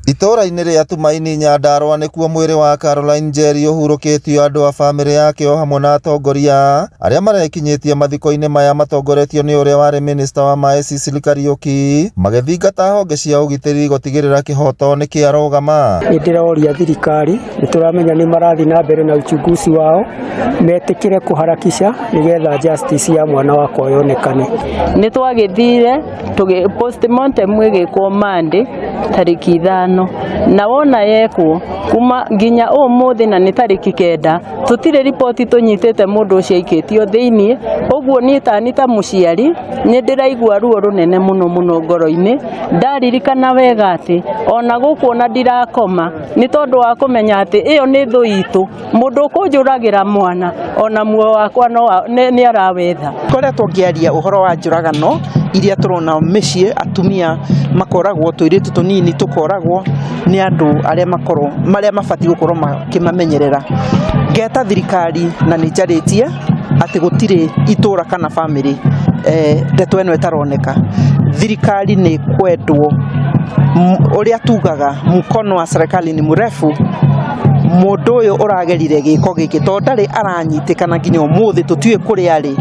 Itũũra-inĩ rĩa Tumaini Nyandarua nĩkuo mwĩrĩ wa Caroline Njeri ũhurũkĩtio andũ a bamĩrĩ yake o hamwe na atongoria arĩa marekinyĩtie mathiko-inĩ maya matongoretio nĩ ũrĩa warĩ minista wa maĩ Sicily Kariũki magĩthingata honge cia ũgitĩri gũtigĩrĩra kĩhoto nĩ kĩarũgama. Nĩ ndĩroria thirikari, nĩ tũramenya nĩ marathiĩ na mbere na uchunguzi wao, metĩkĩre kũharakisha nĩgetha justice ya mwana wakwa yonekane. Nĩ twagĩthire postmortem ĩgĩkwo Monday tarĩki 5, na wona yekwo kuma nginya ũmũthĩ na nĩ tarĩki 9, tũtirĩ riboti tũnyitĩte mũndũ ũcio aikĩtio thĩiniĩ. Ũguo niĩ tani ta mũciari nĩ ndĩraigua ruo rũnene mũno mũno ngoro-inĩ, ndaririkana wega atĩ ona gũkũ ona ndirakoma nĩ tondũ wa kũmenya atĩ ĩyo nĩ thũ itũ, mũndũ ũkũnjũragĩra mwana ona muoyo wakwa no nĩ arawetha. Koretwo ngĩaria ũhoro wa njũragano iria tũrona mĩciĩ, atumia makoragwo, tũirĩtu tũnini tũkoragwo nĩ andũ arĩa makorwo marĩa mabatiĩ gũkorwo makĩmamenyerera. Ngeta thirikari na nĩ njarĩtie atĩ gũtirĩ itũra kana bamĩrĩ ndeto ĩno ĩtaroneka. Thirikari nĩ kwendwo, ũrĩa tugaga mkono wa serikali ni mrefu. Mũndũ ũyũ ũragerire gĩko gĩkĩ tondũ ndarĩ aranyitĩkana nginya ũmũthĩ, tũtiũĩ kũrĩa arĩ,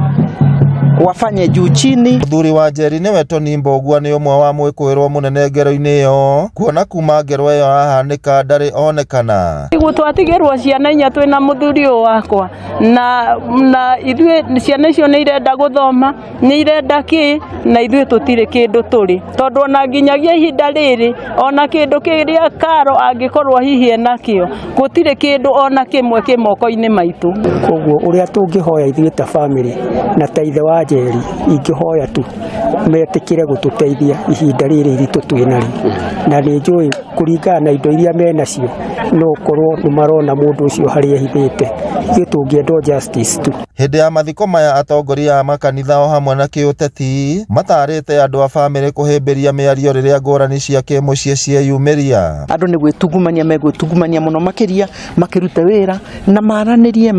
wafanye juu chini. Mũthuri wa Njeri nĩwe Tony Mbũgua nĩ ũmwe wa mwĩkũĩrwo mũnene ngero-inĩ ĩyo, kuona kuma ngero ĩyo yahanĩka ndarĩ onekana. Niguo twatigĩrwo ciana 4 twĩna mũthuri ũyũ wakwa, na ithuĩ ciana icio nĩ irenda gũthoma, nĩ irenda kĩ, na ithuĩ tũtirĩ kĩndũ tũrĩ, tondũ ona nginyagia ihinda rĩrĩ ona kĩndũ kĩrĩa Karo angĩkorwo hihi enakĩo, gũtirĩ kĩndũ ona kĩmwe kĩ moko-inĩ maitũ. Koguo ũrĩa tũngĩhoya ithuĩ ta bamĩrĩ na ta ithe wa Njeri, ingĩhoya tu metĩkĩre gũtũteithia ihinda rĩrĩ iritũ twĩ narĩo, na nĩ njũĩ kũringana na indo iria menacio no ũkorwo nĩ marona mũndũ ũcio harĩa ehithĩte. Ithuĩ tũngĩenda justice tu. Hĩndĩ ya mathiko maya atongoria a makanitha o hamwe na kĩũteti matarĩte andũ a bamĩrĩ kũhĩmbĩria mĩario rĩrĩa ngũrani cia kĩmũciĩ cieyumĩria. Andũ nĩ gwĩtungumania megwĩtungumania mũno makĩria makĩrute wĩra na maranĩrie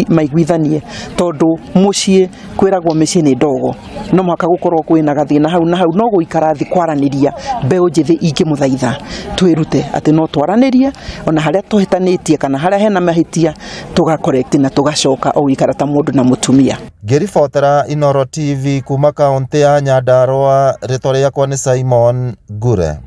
maiguithanie, tondũ mũciĩ kwĩragwo mĩciĩ nĩ ndogo, no mũhaka gũkorwo kwĩna gathĩna hau na hau, no gũikara thĩ kwaranĩria. Mbeũ njĩthĩ ingĩmũthaitha twĩrute atĩ no twaranĩrie ona harĩa tũhĩtanĩtie kana harĩa hena mahĩtia tũga correct na tũgacoka o gũikara ta mũndũ na mũtumia. Ngĩribotera Inooro TV kuma kaũntĩ ya Nyandarua, rĩtwa rĩakwa nĩ Simon Ngure.